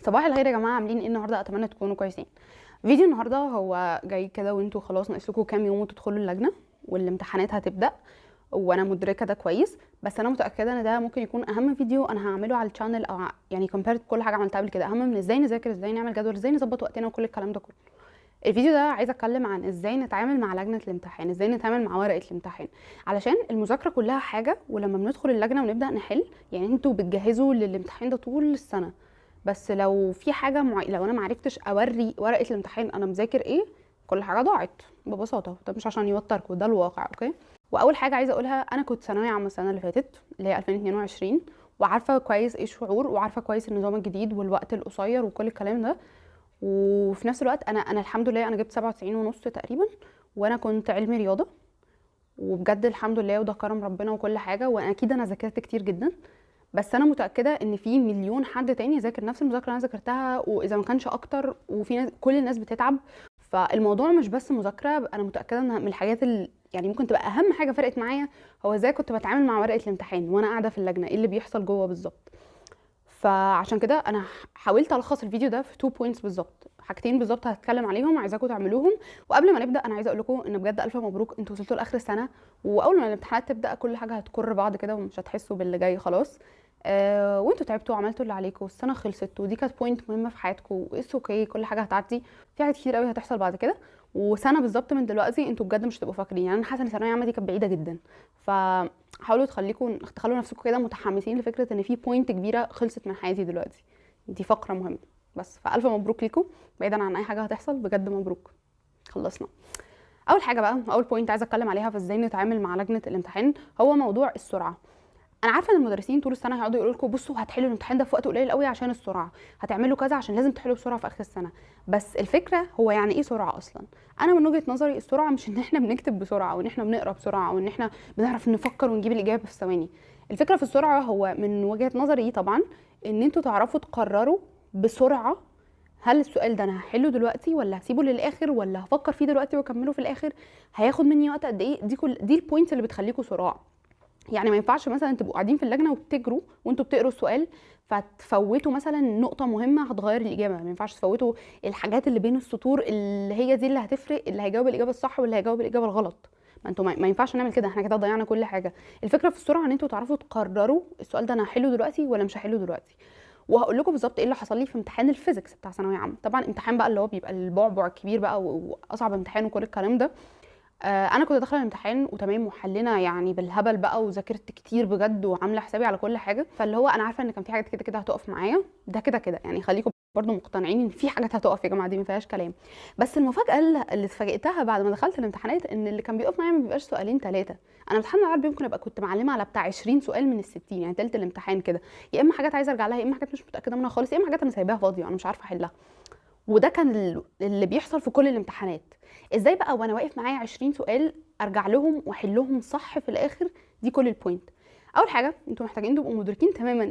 صباح الخير يا جماعه، عاملين ايه النهارده؟ اتمنى تكونوا كويسين. فيديو النهارده هو جاي كده وانتوا خلاص ناقص لكم كام يوم وتدخلوا اللجنة والامتحانات هتبدا، وانا مدركه ده كويس، بس انا متاكدة ان ده ممكن يكون اهم فيديو انا هعمله على ال channel، او يعني compared كل حاجة عملتها قبل كده، اهم من ازاي نذاكر، ازاي نعمل جدول، ازاي نظبط وقتنا وكل الكلام ده كله. الفيديو ده عايزه اتكلم عن ازاي نتعامل مع لجنة الامتحان، ازاي نتعامل مع ورقة الامتحان، علشان المذاكرة كلها حاجة، ولما بندخل اللجنة ونبدا نحل، يعني انتوا بتجهزوا للامتحان ده طول السنة، بس لو في حاجة لو انا معرفتش اوري ورقة الامتحان انا مذاكر ايه، كل حاجة ضاعت ببساطة. ده مش عشان يوتركم، ده الواقع. okay، واول حاجة عايزه اقولها، انا كنت ثانوية عامة السنة اللي فاتت اللي هي 2022، وعارفه كويس ايه الشعور، وعارفه كويس النظام الجديد والوقت القصير وكل الكلام ده، وفي نفس الوقت انا الحمد لله انا جبت 97.5 تقريبا، وانا كنت علمي رياضة، وبجد الحمد لله وده كرم ربنا وكل حاجة، وانا اكيد انا ذاكرت كتير جدا، بس انا متاكدة ان في مليون حد تاني ذاكر نفس المذاكرة اللي انا ذاكرتها، واذا ما كانش اكتر، وفي ناس، كل الناس بتتعب. فالموضوع مش بس مذاكرة، انا متاكدة ان من الحاجات اللي يعني ممكن تبقى اهم حاجة فرقت معايا هو ازاي كنت بتعامل مع ورقة الامتحان وانا قاعدة في اللجنة، ايه اللي بيحصل جوه بالظبط. فعشان كده انا حاولت الخص الفيديو ده في 2 points بالظبط، حاجتين بالظبط هتكلم عليهم عايزاكم تعملوهم. وقبل ما نبدا انا عايزه اقول لكم ان بجد الف مبروك، انتوا وصلتوا لاخر السنة، واول ما الامتحانات تبدا كل حاجة هتكر بعض كده ومش هتحسوا باللي جاي خلاص. وانتوا تعبتوا وعملتوا اللي عليكم والسنة خلصت، ودي كانت point مهمة في حياتكم، و it's okay، كل حاجة هتعدي، في حاجات كتير قوي هتحصل بعد كده، وسنة بالظبط من دلوقتي انتوا بجد مش هتبقوا فاكرين. انا حاسه ان الثانوية العامة دي كانت بعيدة جدا، فحاولوا تخلوا نفسكم كده متحمسين لفكرة ان في point كبيرة خلصت من حياتي دلوقتي، دي فقره مهمة بس. فالف مبروك ليكم، بعيدا عن اي حاجة هتحصل، بجد مبروك، خلصنا. اول حاجة بقى، اول point عايزه اتكلم عليها في ازاي نتعامل مع لجنة الامتحان هو موضوع السرعة. انا عارفه ان المدرسين طول السنة هيقعدوا يقولوا لكم بصوا هتحلوا الامتحان ده في وقت قليل قوي عشان السرعة، هتعملوا كذا عشان لازم تحلوا بسرعة في اخر السنة، بس الفكرة هو يعني ايه سرعة اصلا؟ انا من وجهه نظري السرعة مش ان احنا بنكتب بسرعة او ان احنا بنقرا بسرعة او ان احنا بنعرف نفكر ونجيب الاجابة في ثواني. الفكرة في السرعة هو من وجهه نظري طبعا ان انتوا تعرفوا تقرروا بسرعة هل السؤال ده انا هحله دلوقتي ولا هسيبه للاخر ولا هفكر فيه دلوقتي واكمله في الاخر، هياخد مني وقت قد ايه. دي ال point اللي بتخليكوا سرعة. يعني ما ينفعش مثلا تبقوا قاعدين في اللجنة وبتجروا وانتوا بتقروا السؤال فتفوتوا مثلا نقطة مهمة هتغير الاجابة، ما ينفعش تفوتوا الحاجات اللي بين السطور اللي هي دي اللي هتفرق، اللي هيجاوب الاجابة الصح واللي هيجاوب الاجابة الغلط. ما انتوا ما ينفعش نعمل كده، احنا كده ضيعنا كل حاجة. الفكرة في السرعة ان انتوا تعرفوا تقرروا السؤال ده انا هحله دلوقتي ولا مش هحله دلوقتي. وهقول لكم بالظبط ايه اللي حصل لي في امتحان ال physics بتاع ثانوية عامة. طبعا امتحان بقى اللي هو بيبقى البعبع الكبير بقى واصعب امتحان وكل الكلام ده. انا كنت داخله الامتحان وتمام وحلنا يعني بالهبل بقى، وذاكرت كتير بجد وعامله حسابي على كل حاجة، فاللي هو انا عارفه ان كان في حاجات كده كده هتقف معايا، ده كده كده يعني خليكم برضو مقتنعين ان في حاجات هتقف يا جماعة، دي ما فيهاش كلام. بس المفاجاة اللي اتفاجئتها بعد ما دخلت الامتحانات ان اللي كان بيقف معايا ما بيبقاش سؤالين ثلاثة. انا امتحان العربي ممكن ابقى كنت معلمه على بتاع 20 سؤال من ال60، يعني تلت الامتحان كده، يا اما حاجات عايزه ارجع لها، يا اما حاجات مش متاكدة منها خالص، يا اما حاجات انا سايباها فاضية انا مش عارفه احلها. وده كان اللي بيحصل في كل الامتحانات. ازاي بقى وانا واقف معايا 20 سؤال ارجع لهم واحلهم صح في الاخر؟ دي كل ال point. اول حاجة انتوا محتاجين تبقوا مدركين تماما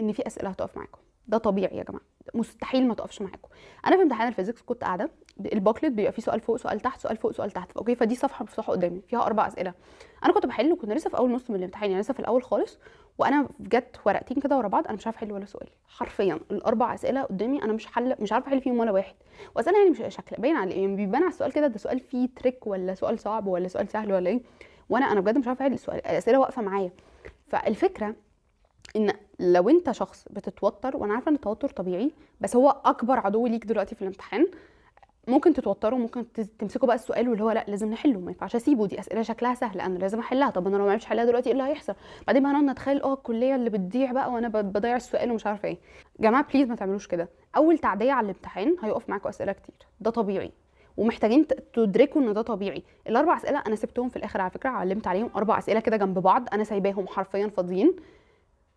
ان في اسئلة هتقف معاكم، ده طبيعي يا جماعة، مستحيل ما تقفش معاكم. انا في امتحان ال physics كنت قاعدة، ال booklet بيبقى فيه سؤال فوق سؤال تحت سؤال فوق سؤال تحت، okay، فدي صفحة مفتوحة قدامي فيها 4 اسئلة. انا كنت بحل وكنا لسه في اول نص من الامتحان، يعني لسه في الاول خالص، وانا جت ورقتين كده ورا بعض انا مش عارفه احل ولا سؤال، حرفيا ال4 اسئلة قدامي انا مش عارفه احل فيهم ولا واحد. واسئلة يعني مش شكل باين على يعني بيبان على السؤال كده ده سؤال فيه trick ولا سؤال صعب ولا سؤال سهل ولا ايه، وانا بجد مش عارفه احل السؤال، الاسئلة واقفة معايا. فالفكرة ان لو انت شخص بتتوتر، وانا عارفه ان التوتر طبيعي بس هو اكبر عدو ليك دلوقتي في الامتحان، ممكن تتوتروا، ممكن تمسكوا بقى السؤال واللي هو لا لازم نحله، ما ينفعش اسيبه، دي اسئلة شكلها سهل انا لازم احلها، طب انا لو ما عرفتش احلها دلوقتي ايه اللي هيحصل؟ بعدين بقى هنقعد نتخيل الكلية اللي بتضيع بقى وانا بضيع السؤال ومش عارفه ايه. جماعة please ما تعملوش كده. اول تعديه على الامتحان هيقف معاكم اسئلة كتير، ده طبيعي ومحتاجين تدركوا ان ده طبيعي. ال4 اسئلة انا سبتهم في الاخر على فكرة، علمت عليهم 4 اسئلة كده جنب بعض انا سايباهم حرفيا فاضيين،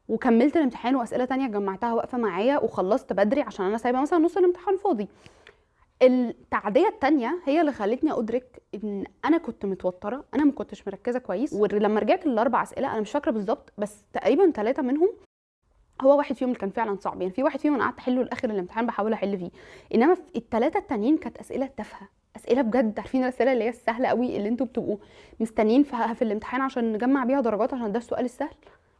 وكملت الامتحان واسئلة تانية جمعتها واقفة معايا وخلصت بدري عشان انا سايبه مثلا نص الامتحان فاضي. التعديه التانية هي اللي خلتني ادرك ان انا كنت متوترة، انا ما كنتش مركزه كويس. ولما رجعت لل4 اسئلة انا مش فاكره بالظبط بس تقريبا 3 منهم هو واحد فيهم اللي كان فعلا صعب، يعني في واحد فيهم انا قعدت احله لاخر الامتحان بحاول احل فيه، انما في ال3 التانيين كانت اسئلة تافهة، اسئلة بجد، عارفين الاسئلة اللي هي السهلة قوي اللي انتوا بتبقوا مستنيين في الامتحان عشان نجمع بيها درجات عشان ده السؤال السهل.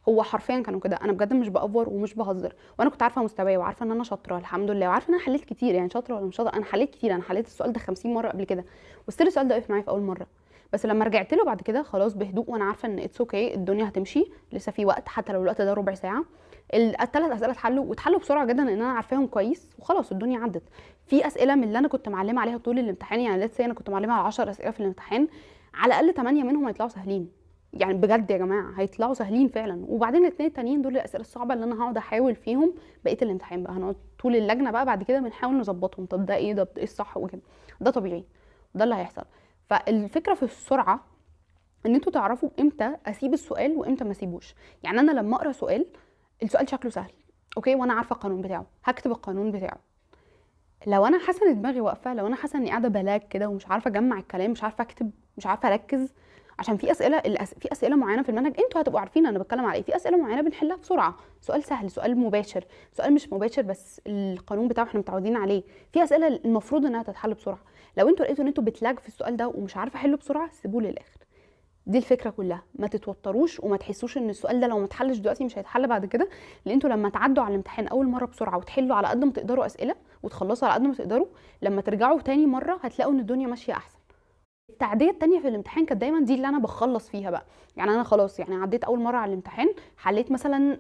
هو حرفيا كانوا كده، انا بجد مش بأفور ومش بهزر، وانا كنت عارفه مستواي وعارفه ان انا شاطرة الحمد لله، وعارفه ان انا حليت كتير، يعني شاطرة ولا مش شاطرة انا حليت كتير، انا حليت السؤال ده 50 مرة قبل كده، و still السؤال ده وقف معايا في اول مرة. بس لما رجعت له بعد كده خلاص بهدوء، وانا عارفه ان it's okay، الدنيا هتمشي، لسه في وقت، حتى لو الوقت ده ربع ساعة. الثلاث اسئلة اتحلوا، واتحلوا بسرعة جدا لان انا عارفاهم كويس، وخلاص الدنيا عدت. في اسئلة من اللي انا كنت معلمه عليها طول الامتحان، يعني let's say انا كنت معلمه على 10 اسئلة في الامتحان، على الاقل 8 منهم هيطلعوا سهلين، يعني بجد يا جماعة هيطلعوا سهلين فعلا. وبعدين الاثنين التانيين دول الاسئلة الصعبة اللي انا هقعد احاول فيهم بقية الامتحان بقى، هنقعد طول اللجنة بقى بعد كده بنحاول نظبطهم، طب ده ايه، ده ايه الصح وكده. ده طبيعي، ده اللي هيحصل. فالفكرة في السرعة ان انتوا تعرفوا امتى اسيب السؤال وامتى ما اسيبوش. يعني انا لما اقرا سؤال، السؤال شكله سهل okay، وانا عارفه القانون بتاعه، هكتب القانون بتاعه. لو انا حاسه ان دماغي واقفة، لو انا حاسه اني قاعدة ب lag كده ومش عارفه اجمع الكلام، مش عارفه اكتب، مش عارفه اركز، عشان في اسئلة في اسئلة معينة في المنهج انتوا هتبقوا عارفين انا بتكلم على ايه، في اسئلة معينة بنحلها بسرعة، سؤال سهل، سؤال مباشر، سؤال مش مباشر بس القانون بتاعه احنا متعودين عليه، في اسئلة المفروض انها تتحل بسرعة. لو انتوا لقيتوا ان انتوا بت lag في السؤال ده ومش عارفه احله بسرعة، سيبوه للاخر. دي الفكرة كلها، ما تتوتروش وما تحسوش ان السؤال ده لو ما اتحلش دلوقتي مش هيتحل بعد كده، لان انتوا لما تعدوا على الامتحان اول مرة بسرعة وتحلوا على قد ما تقدروا اسئلة وتخلصوا على قد ما تقدروا، لما ترجعوا تاني مرة هتلاقوا ان الدنيا ماشية احسن. التعديه التانية في الامتحان كانت دايما دي اللي انا بخلص فيها بقى، يعني انا خلاص يعني عديت اول مرة على الامتحان، حليت مثلا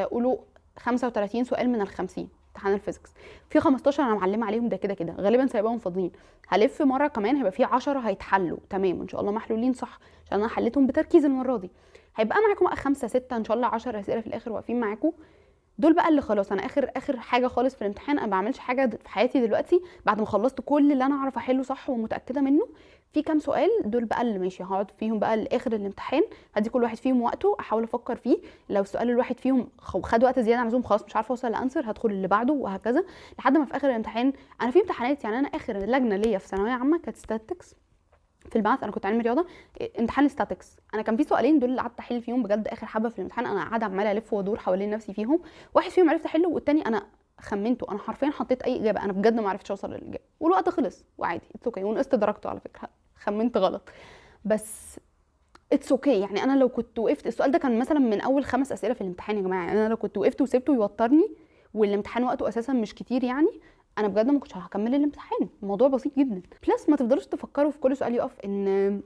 قولوا 35 سؤال من ال50 امتحان ال physics، في 15 انا معلمه عليهم ده كده كده غالبا سايباهم فاضيين، هلف مرة كمان هيبقى في 10 هيتحلوا تمام ان شاء الله محلولين صح عشان انا حليتهم بتركيز المرة دي. هيبقى معاكم بقى 5 6 ان شاء الله 10 اسئلة في الاخر واقفين معاكم، دول بقى اللي خلاص انا اخر حاجة خالص في الامتحان، انا ما بعملش حاجة في حياتي دلوقتي بعد ما خلصت كل اللي انا اعرف احله صح ومتاكده منه. في كام سؤال دول بقى اللي ماشي هقعد فيهم بقى لاخر الامتحان، هدي كل واحد فيهم وقته احاول افكر فيه، لو السؤال الواحد فيهم خد وقت زيادة عن اللزوم خلاص مش عارفه اوصل ل answer هدخل اللي بعده وهكذا لحد ما في اخر الامتحان. انا في امتحانات يعني انا اخر لجنة ليا في ثانوية عامة كانت statistics في ال math، انا كنت علمي رياضة، امتحان statistics انا كان في سؤالين دول اللي قعدت احل فيهم بجد اخر حبه في الامتحان، انا قاعدة عماله الف وادور حوالين نفسي فيهم، واحد فيهم عرفت احله والتاني انا خمنته، انا حرفيا حطيت اي اجابه، انا بجد ما عرفتش اوصل للاجابة والوقت خلص وعادي it's okay، ونقصت درجته على فكرة، خمنت غلط بس it's okay. يعني انا لو كنت وقفت، السؤال ده كان مثلا من اول 5 اسئلة في الامتحان يا جماعة، يعني انا لو كنت وقفت وسبته يوترني والامتحان وقته اساسا مش كتير، يعني انا بجد ما كنتش هكمل الامتحان. الموضوع بسيط جدا. plus ما تفضلوش تفكروا في كل سؤال يقف ان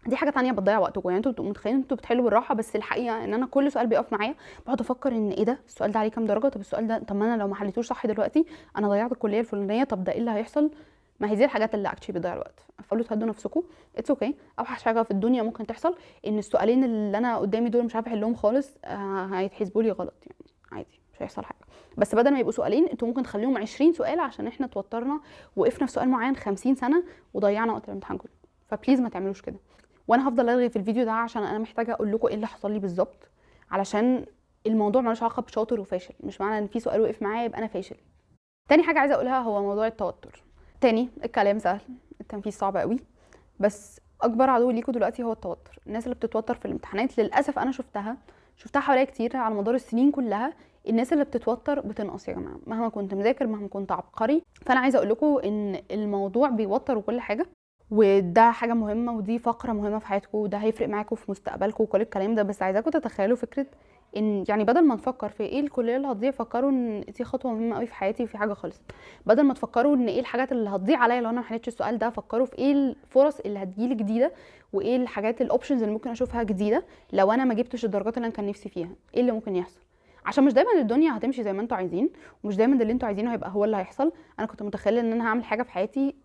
دي حاجة تانية بتضيع وقتكم، يعني انتوا بتبقوا متخيلين انتوا بتحلوا بالراحة، بس الحقيقة ان انا كل سؤال بيقف معايا بقعد افكر ان ايه ده، السؤال ده عليه كام درجه، طب السؤال ده، طب ما انا لو ما حليتوش صح دلوقتي انا ضيعت الكلية الفلانية، طب ده ايه اللي هيحصل؟ ما هي دي الحاجات اللي actually بتضيع الوقت. فقولوا تهدوا نفسكم، it's okay. اوحش حاجة في الدنيا ممكن تحصل ان السؤالين اللي انا قدامي دول مش عارفه احلهم خالص هيتحسبوا لي غلط، يعني عادي مش هيحصل حاجة. بس بدل ما يبقوا سؤالين انتوا ممكن تخليهم 20 سؤال عشان احنا اتوترنا وقفنا في سؤال معين 50 سنة وضيعنا وقت الامتحان كله. ف please ما تعملوش كده. وانا هفضل الغي في الفيديو ده عشان انا محتاجه اقول لكم ايه اللي حصل لي بالظبط، علشان الموضوع ملوش علاقة بشاطر وفاشل، مش معنى ان في سؤال وقف معايا يبقى انا فاشل. تاني حاجة عايزه اقولها هو موضوع التوتر. تاني الكلام سهل، التنفيذ صعب قوي، بس اكبر عدو ليكوا دلوقتي هو التوتر. الناس اللي بتتوتر في الامتحانات للاسف انا شفتها حواليا كتير على مدار السنين كلها. الناس اللي بتتوتر بتنقص يا جماعة، مهما كنت مذاكر مهما كنت عبقري. فانا عايزه اقول لكم ان الموضوع بيوتر وكل حاجة، وده حاجة مهمة ودي فقره مهمة في حياتكم وده هيفرق معاكم في مستقبلكم وكل الكلام ده، بس عايزاكم تتخيلوا فكرة ان يعني بدل ما نفكر في ايه الكلية اللي هتضيع، فكروا ان دي خطوة مهمة قوي في حياتي وفي حاجة خالص. بدل ما تفكروا ان ايه الحاجات اللي هتضيع عليا لو انا ما حليتش السؤال ده، فكروا في ايه الفرص اللي هتجيلي جديدة وايه الحاجات ال options اللي ممكن اشوفها جديدة لو انا ما جبتش الدرجات اللي انا كان نفسي فيها، ايه اللي ممكن يحصل. عشان مش دايما الدنيا هتمشي زي ما انتوا عايزين، ومش دايما اللي انتوا عايزينه هيبقى هو اللي هيحصل. انا كنت متخيله ان انا هعمل حاجة في حياتي،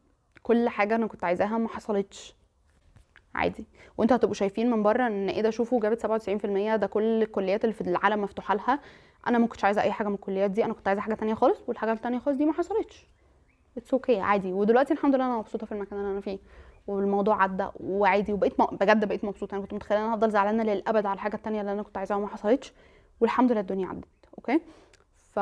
كل حاجة انا كنت عايزاها ما حصلتش، عادي. وانتوا هتبقوا شايفين من بره ان ايه ده، شوفوا جابت 97%، ده كل الكليات اللي في العالم مفتوحة لها. انا ما كنتش عايزه اي حاجة من الكليات دي، انا كنت عايزه حاجة تانية خالص، والحاجة التانية خالص دي ما حصلتش. it's okay عادي. ودلوقتي الحمد لله انا مبسوطة في المكان اللي انا فيه، والموضوع عدى وعادي، وبقيت بجد بقيت مبسوطة. انا كنت متخيله ان انا هفضل زعلانة للابد على الحاجة التانية اللي انا كنت عايزاها وما حصلتش، والحمد لله الدنيا عدت. okay، ف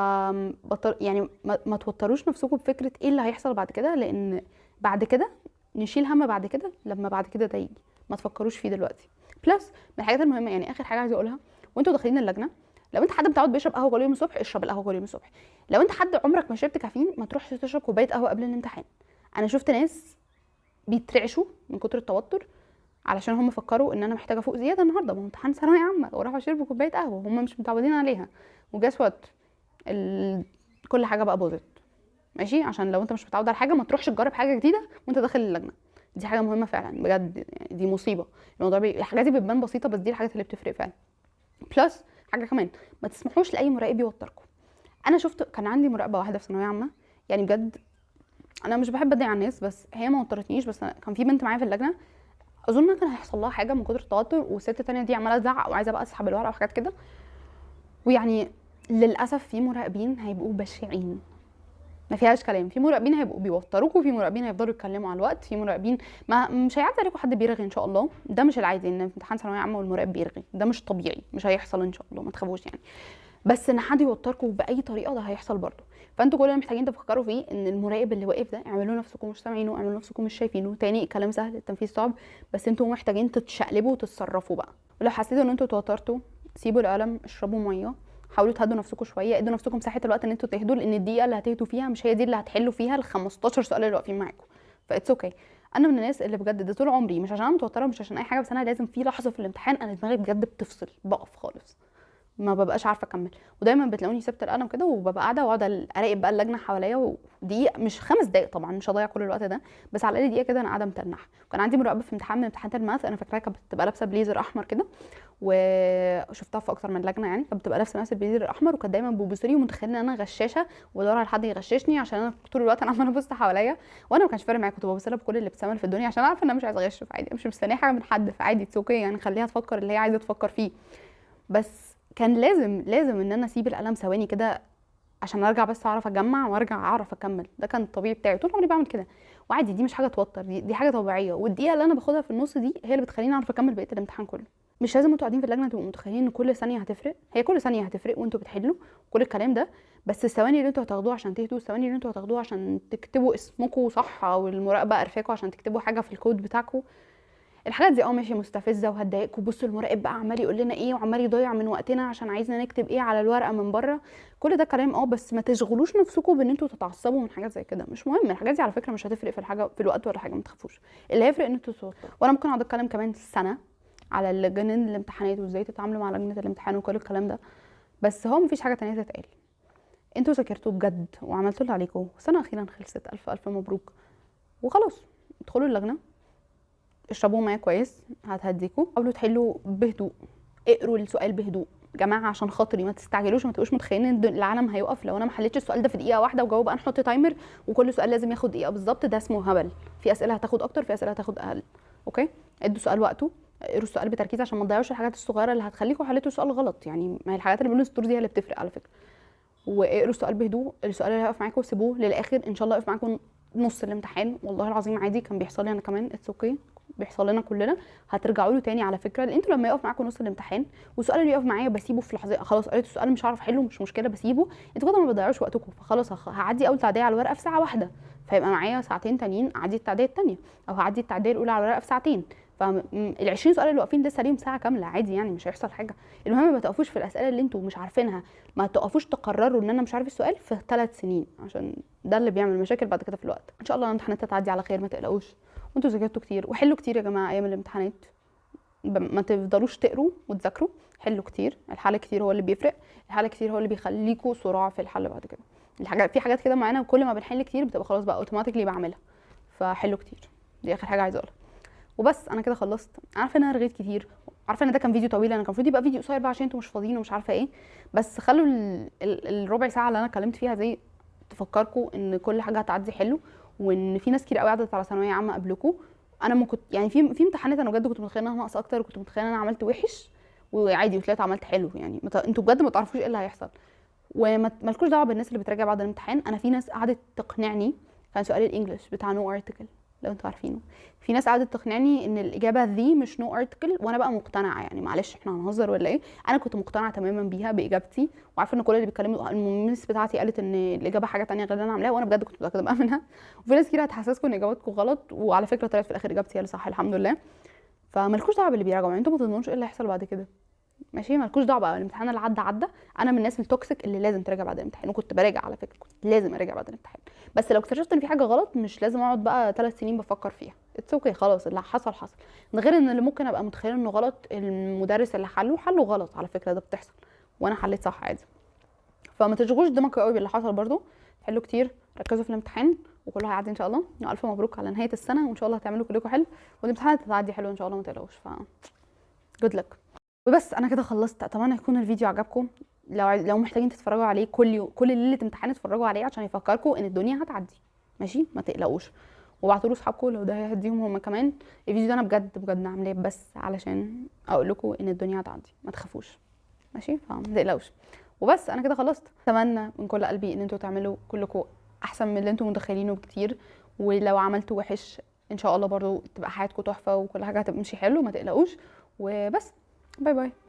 يعني ما توتروش نفسكم بفكره ايه اللي هيحصل بعد كده، لان بعد كده نشيل هم بعد كده لما بعد كده ده يجي، ما تفكروش فيه دلوقتي. plus من الحاجات المهمة، يعني اخر حاجة عايزه اقولها وانتوا داخلين اللجنة، لو انت حد متعود بيشرب قهوة كل يوم الصبح اشرب القهوة كل يوم الصبح. لو انت حد عمرك ما شربت كافيين ما تروحش تشرب كوباية قهوة قبل الامتحان. انا شفت ناس بيترعشوا من كتر التوتر، علشان هم فكروا ان انا محتاجه افوق زيادة النهارده، ما هو امتحان ثانوية عامة، وراحوا شربوا كوباية قهوة هم مش متعودين عليها، و guess what، كل حاجة بقى باظت. ماشي، عشان لو انت مش متعود على حاجة ما تروحش تجرب حاجة جديدة وانت داخل اللجنة، دي حاجة مهمة فعلا بجد، يعني دي مصيبة. الموضوع الحاجات دي بتبان بسيطة، بس دي الحاجات اللي بتفرق فعلا. plus حاجة كمان، ما تسمحوش لاي مراقب يوتركم. انا شفت كان عندي مراقبة واحدة في ثانوية عامة، يعني بجد انا مش بحب ادعي على الناس، بس هي ما وترتنيش، بس كان في بنت معايا في اللجنة اظن كان هيحصل لها حاجة من كتر التوتر، والست الثانية دي عماله تزعق وعايزه بقى اسحب الورقة وحاجات كده. ويعني للاسف في مراقبين هيبقوا بشعين، ما فيهاش كلام، في مراقبين هيبقوا بيوتروكوا، في مراقبين هيفضلوا يتكلموا على الوقت، في مراقبين ما مش هيعدي عليكم حد بيرغي ان شاء الله، ده مش العادي ان في امتحان ثانوية عامة والمراقب بيرغي، ده مش طبيعي، مش هيحصل ان شاء الله، ما تخافوش يعني. بس ان حد يوتركم باي طريقه ده هيحصل برده. فانتوا كل اللي محتاجين تفكروا فيه ان المراقب اللي واقف ده اعملوا نفسكم مش سامعينه، اعملوا نفسكم مش شايفينه. تاني الكلام سهل، التنفيذ صعب، بس انتوا محتاجين تتشقلبوا وتتصرفوا بقى. ولو حسيتوا ان انتوا توترتوا سيبوا القلم، اشربوا مية، حاولوا تهدوا نفسكم شوية، ادوا نفسكم مساحة الوقت ان انتوا تهدوا، لان الدقيقة اللي هتهدوا فيها مش هي دي اللي هتحلوا فيها ال 15 سؤال اللي واقفين معاكم. ف it's okay. انا من الناس اللي بجد ده طول عمري، مش عشان انا متوترة، مش عشان اي حاجة، بس انا لازم في لحظة في الامتحان انا دماغي بجد بتفصل، بقف خالص، ما ببقاش عارفه اكمل، ودايما بتلاقوني سبت القلم كده وببقى قاعدة واقعد اراقب بقى اللجنة حواليا، ودقيقة مش 5 دقائق طبعا، مش هضيع كل الوقت ده، بس على الاقل دقيقة كده انا قاعدة متنحه. وكان عندي مراقبة في امتحان من امتحانات ال math، انا فاكراها كانت بتبقى لابسه بليزر احمر كده، وشفتها في اكتر من لجنة يعني، كانت بتبقى لابسه نفس البليزر الاحمر، وكانت دايما بتبص لي ومتخيله ان انا غشاشه وبدور على حد يغششني، عشان انا طول الوقت انا عماله ابص حواليا، وانا ما كانش فارق معايا، كنت ببص لها بكل الابتسامة اللي في الدنيا عشان عارفه ان انا مش عايزه اغش، فعادي مش مستنيه حاجة من حد، فعادي it's okay يعني، خليها تفكر اللي هي عايزه تفكر فيه. بس كان لازم ان انا اسيب القلم ثواني كده عشان ارجع بس اعرف اجمع وارجع اعرف اكمل، ده كان الطبيعي بتاعي طول عمري بعمل كده، وعادي دي مش حاجة توتر، دي حاجة طبيعية، والدقيقة اللي انا باخدها في النص دي هي اللي بتخليني اعرف اكمل بقية الامتحان كله. مش لازم انتوا قاعدين في اللجنة تبقوا متخيلين ان كل ثانية هتفرق، هي كل ثانية هتفرق وانتوا بتحلوا كل الكلام ده، بس الثواني اللي انتوا هتاخدوها عشان تهدوا، الثواني اللي انتوا هتاخدوها عشان تكتبوا اسمكم صح، او المراقبة قرفاكوا عشان تكتبوا حاجة في الكود بتاعكم، الحاجات دي ماشي مستفزة وهتضايقكم. بصوا المراقب بقى عمال يقول لنا ايه وعمال يضيع من وقتنا عشان عايزنا نكتب ايه على الورقة من بره، كل ده كلام بس ما تشغلوش نفسكم بان انتوا تتعصبوا من حاجات زي كده، مش مهم الحاجات دي على فكرة، مش هتفرق في الحاجة في الوقت ولا حاجة، ما تخافوش، اللي هيفرق ان انتوا تتوتروا. وانا ممكن اقعد اتكلم كمان سنة على لجان الامتحانات وازاي تتعاملوا مع لجنة الامتحان وكل الكلام ده، بس هو مفيش حاجة تانية تتقال. انتوا ذاكرتوا بجد وعملتوا اللي عليكم، السنة اخيرا خلصت، الف الف مبروك، وخلاص ادخلوا اللجنة، اشربوا مية كويس هتهديكوا، حاولوا تحلوا بهدوء، اقروا السؤال بهدوء جماعة عشان خاطري، ما تستعجلوش، ما تبقوش متخيلين ان العالم هيقف لو انا ما حليتش السؤال ده في دقيقة واحدة وجاوب بقى نحط timer وكل سؤال لازم ياخد دقيقة بالظبط، ده اسمه هبل. في اسئلة هتاخد اكتر، في اسئلة هتاخد اقل. okay، ادوا سؤال وقته، اقروا السؤال بتركيز عشان ما تضيعوش الحاجات الصغيرة اللي هتخليكم حليتوا سؤال غلط، يعني ما هي الحاجات اللي بين السطور دي هي اللي بتفرق على فكرة. واقروا السؤال بهدوء، السؤال اللي هيقف معاكم سيبوه للاخر، ان شاء الله يقف معاكم نص الامتحان، والله العظيم عادي كان بيحصل لي انا كمان، it's okay بيحصل لنا كلنا، هترجعوا له تاني على فكرة، لان انتوا لما يقف معاكم نص الامتحان والسؤال اللي يقف معايا بسيبه في لحظة، خلاص قريت السؤال مش هعرف احله مش مشكلة بسيبه، انتوا كده ما بتضيعوش وقتكم، فخلاص هعدي اول تعديه على الورقة في ساعة واحدة، فيبقى معايا ساعتين تانيين اعدي التعديه الثانية، او هعدي التعديه الاولى على الورقة في ساعتين، فال 20 سؤال اللي واقفين لسه ليهم ساعة كاملة عادي يعني مش هيحصل حاجة. المهم ما تقفوش في الاسئلة اللي انتوا مش عارفينها، ما تقفوش تقرروا ان انا مش عارف السؤال في 3 سنين، عشان ده اللي بيعمل مشاكل بعد كده في الوقت. ان شاء الله الامتحانات هتعدي على خير ما تقلقوش، وانتوا ذاكرتوا كتير وحلوا كتير يا جماعة ايام الامتحانات، ما تفضلوش تقروا وتذاكروا، حلوا كتير، الحل كتير هو اللي بيفرق، الحل كتير هو اللي بيخليكوا سرعة في الحل بعد كده. الحاجات في حاجات كده معينة كل ما بنحل كتير بتبقى خلاص بقى automatically بعملها، فحلوا كتير، دي اخر حاجة عايزه اقولها. وبس انا كده خلصت. عارفه ان انا رغيت كتير، عارفه ان ده كان فيديو طويل، انا كان المفروض يبقى فيديو قصير بقى عشان انتوا مش فاضيين ومش عارفه ايه، بس خلوا الربع ساعة اللي انا اتكلمت فيها دي تفكركم ان كل حاجة هتعدي حلو، وان في ناس كتير قوي عدت على ثانوية عامة قبلكم. انا ما كنت يعني في امتحانات انا بجد كنت متخيله ان انا هنقص اكتر، وكنت متخيله ان انا عملت وحش وعادي وطلعت عملت حلو، يعني انتوا بجد ما تعرفوش ايه اللي هيحصل. ومالكوش دعوه بالناس اللي بتراجع بعد الامتحان. انا في ناس قعدت تقنعني، كان سؤال ال English بتاع no article لو انتوا عارفينه، في ناس قعدت تقنعني ان الاجابة the مش no article، وانا بقى مقتنعة، يعني معلش احنا هنهزر ولا ايه، انا كنت مقتنعة تماما بيها باجابتي، وعارفه ان كل اللي بيتكلموا ال miss بتاعتي قالت ان الاجابة حاجة ثانية غير اللي انا عاملاها، وانا بجد كنت متاكدة بقى منها. وفي ناس كتير هتحسسكم ان اجاباتكم غلط، وعلى فكرة طلعت في الاخر اجابتي هي اللي صح الحمد لله. فمالكوش دعوه باللي بيراجعوا، يعني انتوا ما تضمنوش ايه اللي هيحصل بعد كده، ماشي؟ مالكوش دعوه بقى، الامتحان اللي عدى عدى. انا من الناس ال toxic اللي لازم تراجع بعد الامتحان، وكنت براجع على فكرة، كنت لازم اراجع بعد الامتحان. بس لو اكتشفت ان في حاجة غلط مش لازم اقعد بقى 3 سنين بفكر فيها، it's okay خلاص، اللي حصل حصل. ده غير ان اللي ممكن ابقى متخيله انه غلط المدرس اللي حله غلط، على فكرة ده بتحصل، وانا حليت صح عادي. فما تشغلوش دماغكم قوي باللي حصل، برضو حلوا كتير، ركزوا في الامتحان، وكله هيعدي ان شاء الله. والف مبروك على نهاية السنة، وان شاء الله هتعملوا كلكم حلو، والامتحانات هتعدي حلو ان شاء الله، ما تقلقوش. ف good luck. وبس انا كده خلصت، اتمنى يكون الفيديو عجبكم. لو محتاجين تتفرجوا عليه كل يوم، كل ليلة امتحان اتفرجوا عليه عشان يفكركم ان الدنيا هتعدي، ماشي؟ ما تقلقوش. وابعتوا له اصحابكم لو ده هيهديهم هما كمان. الفيديو ده انا بجد بجد عاملاه بس علشان اقول لكم ان الدنيا هتعدي، ما تخافوش، ماشي؟ فما تقلقوش. وبس انا كده خلصت. اتمنى من كل قلبي ان انتوا تعملوا كلكم احسن من اللي انتوا متخيلينه بكتير، ولو عملتوا وحش ان شاء الله برضو تبقى حياتكم تحفة وكل حاجة هتمشي حلو، ما تقلقوش. وبس، bye bye.